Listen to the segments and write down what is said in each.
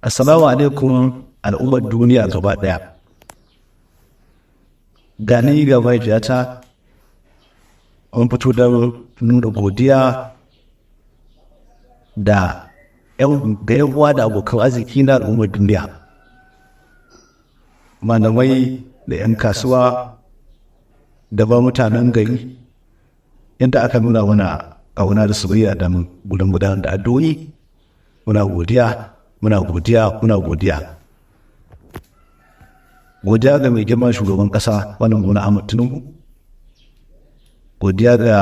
Assalamu alaikum, al'ummar duniya gaba ɗaya. Gani ga mahaifiyata, an fito don nuna godiya da ga 'yan uwa da abokan arziki na al'ummar duniya. Malamai da 'yan kasuwa da ba mutanen gari, yadda aka nuna mana ƙauna da soyayya da gudun gudanar da addu'o'i, muna godiya, muna godiya, muna godiya. Godiya ga mai girma shugaban ƙasa, wannan Bola Ahmad Tinubu. Godiya ga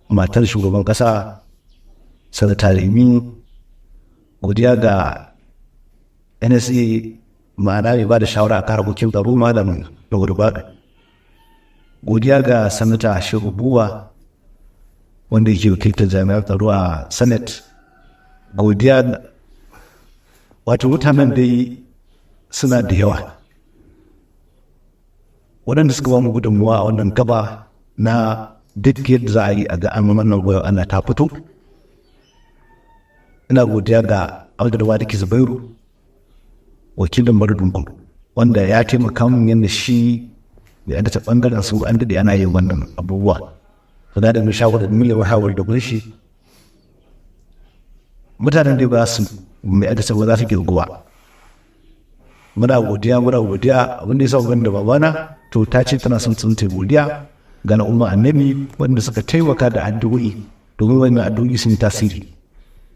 matar shugaban ƙasa, Sanata Remi. Godiya ga NSA, ma'ana mai ba da shawara a kan harkokin tsaro, Malam Nuhu. Godiya ga Sanata Shehu Buba, wanda yake wakiltar jami'ar tsaro a Senate. Godiya, wato mutanen dai suna da yawa waɗanda suka ba mu gudunmuwa a wannan gaba na duk yadda za a yi a ga an wannan goyon ana ta fito. Ina godiya ga Abdulwadiki Zubairu, wakilin Maradun, wanda ya taimaka min yadda shi da yadda ta bangaren su an daɗe ana yin wannan abubuwa. To da mu shawarar miliyan hawar da gunshi mutanen da ba su mai aka ba za su girguwa. Muna godiya, muna godiya. Abin da ya sa da babana to ta ce tana son sun ta godiya ga al'umma Annabi wanda suka taimaka da addu'o'i, domin wannan addu'o'i sun yi tasiri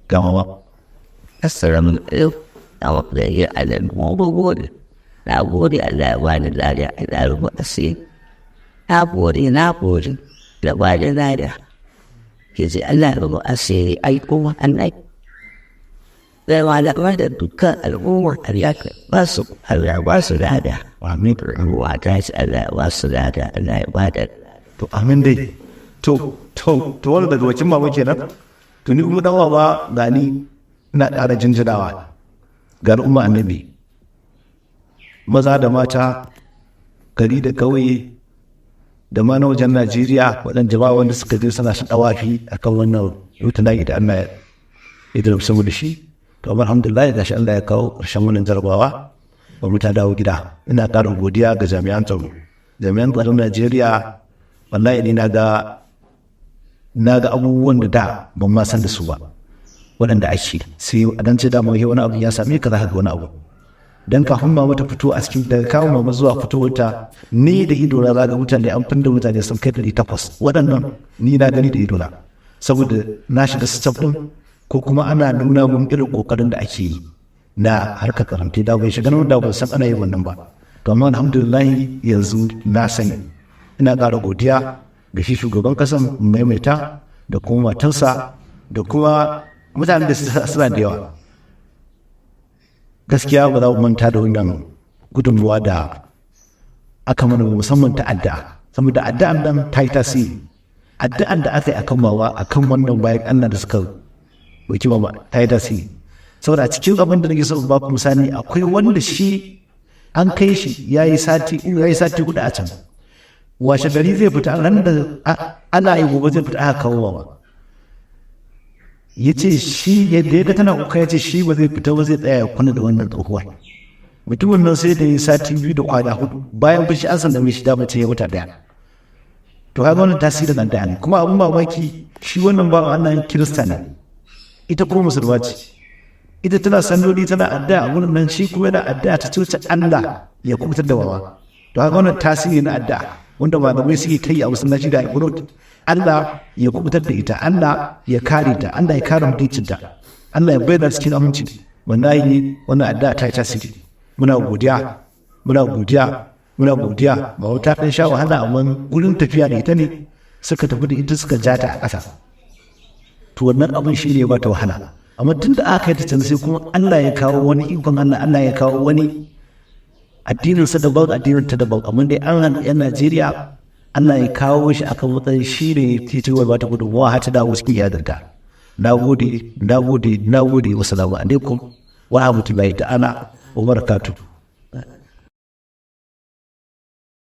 ga mama. Assalamu alaikum. Na gode Allah, mu gode. Na gode, Allah ya bani lafiya, Allah ya rufa asiri. Na gode, na gode da bani lafiya. Ke ce Allah ya rufa asiri, ai kuma an ai. Da malamai da dukkan al'umma, Allah ya ba su, Allah ya ba su lada. Amin. Ruwa ta ce Allah ya ba su lada, Allah ya ba da. To, amin dai. To, wanda daga wakil mama kenan. To, ni kuma dan baba, gani ina ƙara jinjinawa ga al'umma Annabi, maza da mata, gari da ƙauye, da ma na wajen Najeriya, waɗanda jama'a wanda suka je suna shi ɗawafi a kan wannan rutuna da Allah ya jarabta mu da shi. To, amma alhamdulillah, gashi Allah ya kawo ƙarshen wannan jarabawa, ba mu ta dawo gida. Ina ƙara godiya ga jami'an tsaro, jami'an tsaron Najeriya. Wallahi ni na ga abubuwan da da ban ma san da su ba, waɗanda ake sai a dan ce da wani abu ya same ka, za ka ga wani abu. Dan kafin mama ta fito, a cikin daga kawo mama zuwa fitowar ta, ni da ido na ga mutane an fidda mutane sun kai 800. Waɗannan ni na gani da ido na, saboda na shiga system ɗin, ko kuma ana nuna mun irin kokarin da ake yi na harkar karanta. Da bai shiga nan da ban san ana yin wannan ba. To, amma alhamdulillah, yanzu na sani. Ina ƙara godiya ga shi shugaban ƙasan, maimaita, da kuma matarsa, da kuma mutanen da suna da yawa. Gaskiya ba za mu manta da wannan gudunmuwa da aka mana, musamman ta addu'a, saboda addu'an nan ta yi tasiri. Addu'an da aka yi akan mama, akan wannan bayan Allah da suka ɗauki mama, ta yi tasiri. Saboda a cikin abin da nake so ba ku misali, akwai wanda shi an kai shi ya yi sati 4 a can. Washe gari zai fita, ran da ana yi gobe zai fita, aka kawo mama. Ya ce shi yadda ya ga tana kuka, ya ce shi ba zai fita ba, zai tsaya ya kwana da wannan tsohuwar. Mutumin nan sai da ya sati 2 da kwana 4 bayan bashi an san da mai shi dama ce ya wata daya. To, kaga wannan tasirin nan da. Kuma abun mamaki, shi wannan ba Allah Kirista ne, ita kuma Musulma ce. Ita tana salloli, tana addu'a a wurin nan, shi kuma yana addu'a ta coci Allah ya kubutar da mama. To, kaga wannan tasiri na addu'a wanda malamai suke ta yi a masallaci da alƙunut, Allah ya kubutar da ita, Allah ya kare ta, Allah ya kare mutuncinta, Allah ya bayyana cikin aminci. Wallahi wannan addu'a ta yi tasiri. Muna godiya, muna godiya, muna godiya. Ba wata ɗan sha wahala, amma gurin tafiya da ita ne suka tafi da ita, suka ja ta a ƙasa. To, wannan abin shi ne ba ta wahala. Amma tun da aka yi ta can, sai kuma Allah ya kawo wani ikon Allah, Allah ya kawo wani addininsa daban, addinin ta daban, amma dai an hana 'yan Najeriya. Allah ya kawo shi akan matsayin shi ne titi ba ta gudunmawa har ta dawo cikin iyalinta. Na gode, na gode, na gode. Wassalamu alaikum wa rahmatullahi ta'ala wa barakatuh.